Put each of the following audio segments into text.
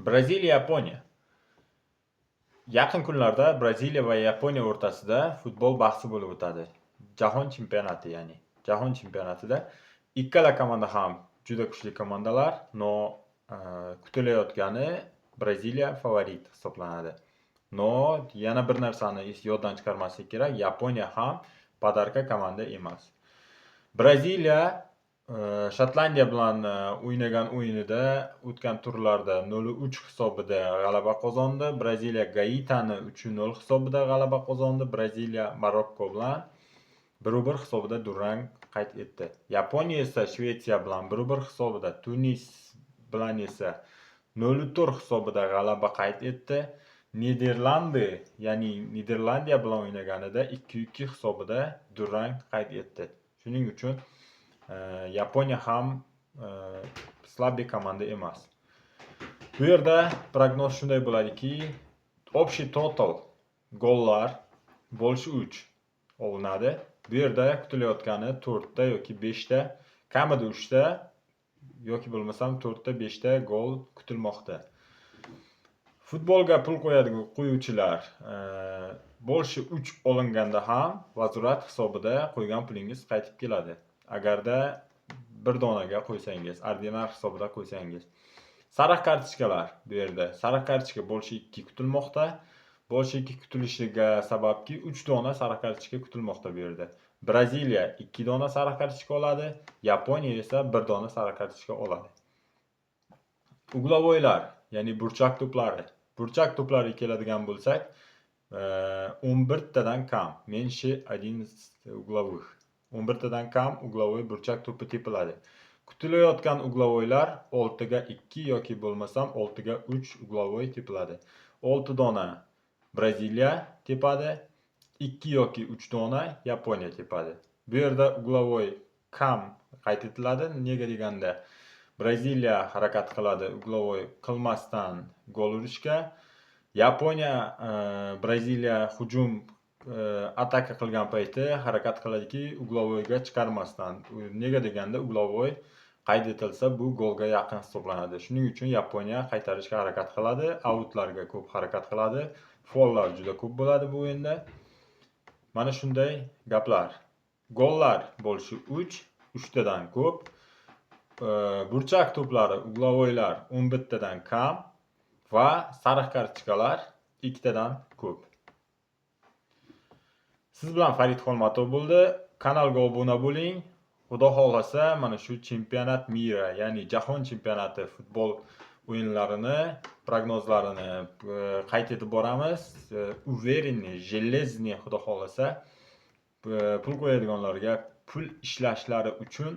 Braziliya, Yaponiya. Yaqin kunlarda Braziliya va Yaponiya o'rtasida futbol bahsi bo'lib o'tadi. Jahon chempionati, ya'ni. Jahon chempionatida ikkala komanda ham juda kuchli komandalar, но kutilayotgani Braziliya favorit hisoblanadi. Но yana bir narsani yoddan chiqarmaslik kerak, Yaponiya ham подарка komanda emas. Braziliya Shotlandiya bilan o'ynagan o'yinida o'tgan turlarda 0-3 hisobida g'alaba qozondi. Braziliya Gaitani 3-0 hisobida g'alaba qozondi. Braziliya Marokko bilan 1-1 hisobida durang qayd etdi. Yaponiya esa Shvetsiya bilan 1-1 hisobida, Tunis bilan esa 0-4 hisobida g'alaba qayd etdi. Niderlandiya, ya'ni Niderlandiya bilan o'ynaganida 2-2 hisobida durang qayd etdi. Shuning uchun Yaponiya ham слабый komanda emas. Bu yerda prognoz shunday bo'ladiki, общий total gollar больше 3 olinadi. Bu yerda kutilayotgani 4 ta yoki 5 ta, kamida 3 ta yoki bo'lmasam 4 ta, 5 ta gol kutilmoqda. Futbolga pul qo'yadigan qo'yuvchilar больше 3 olinganda ham возврат hisobida qo'ygan pulingiz qaytib keladi. Agarda bir donaga qo'ysangiz, ordinar hisobida qo'ysangiz. Sariq kartochkalar bu yerda. Sariq kartochka больше 2 kutilmoqda. Больше 2 kutilishiga sababki, 3 dona sariq kartochka kutilmoqda bu yerda. Braziliya 2 dona sariq kartochka oladi, Yaponiya esa 1 dona sariq kartochka oladi. Угловой lar, ya'ni burchak to'plari. Burchak to'plariga keladigan bo'lsak, 11 tadan kam, меньше 11 угловых. 11 tadan kam угловой, burchak to'pi tepiladi. Kutilayotgan угловой lar 6 ga 2 yoki bo'lmasam 6 ga 3 угловой tepiladi. 6 dona Braziliya tepadi, 2 yoki 3 dona Yaponiya tepadi. Bu yerda угловой kam qayd etiladi. Nega deganda, Braziliya harakat qiladi угловой qilmasdan gol urishga. Yaponiya Braziliya hujum ataka qilgan payti harakat qiladiki, угловой ga chiqarmasdan. Nega deganda, угловой qayd etilsa, bu golga yaqin hisoblanadi. Shuning uchun Yaponiya qaytarishga harakat qiladi, autlarga ko'p harakat qiladi. Follar juda ko'p bo'ladi bu o'yinda. Mana shunday gaplar. Gollar больше 3, 3 tadan ko'p. Burchak to'plari, угловой lar 11 tadan kam va sariq kartochkalar 2 tadan ko'p. Siz bilan Farid Xolmatov bo'ldi. Kanalga obuna bo'ling. Xudo xohlasa, mana shu чемпионат мира, ya'ni jahon chempionati futbol o'yinlarini prognozlarini qayd etib boramiz. Уверенный, железный, xudo xohlasa, pul qo'yadiganlarga pul ishlashlari uchun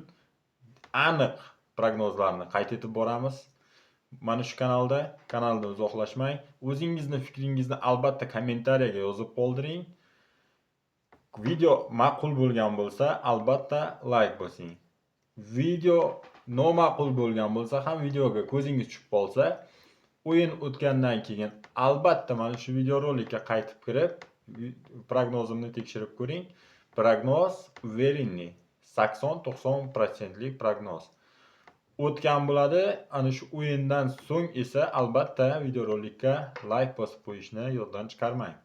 aniq prognozlarni qayd etib boramiz mana shu kanalda. Kanaldan uzoqlashmang. O'zingizni fikringizni albatta kommentariyaga yozib qoldiring. Video ma'qul bo'lgan bo'lsa, albatta layk bosing. Video noma'qul bo'lgan bo'lsa ham, videoga ko'zingiz tushib qolsa, o'yin o'tgandan keyin albatta mana shu videorolikka qaytib kirib, prognozimni tekshirib ko'ring. Prognoz уверенный, 80-90 lik prognoz o'tgan bo'ladi. Ana shu o'yindan so'ng esa albatta videorolikka layk bosib qo'yishni yoddan chiqarmang.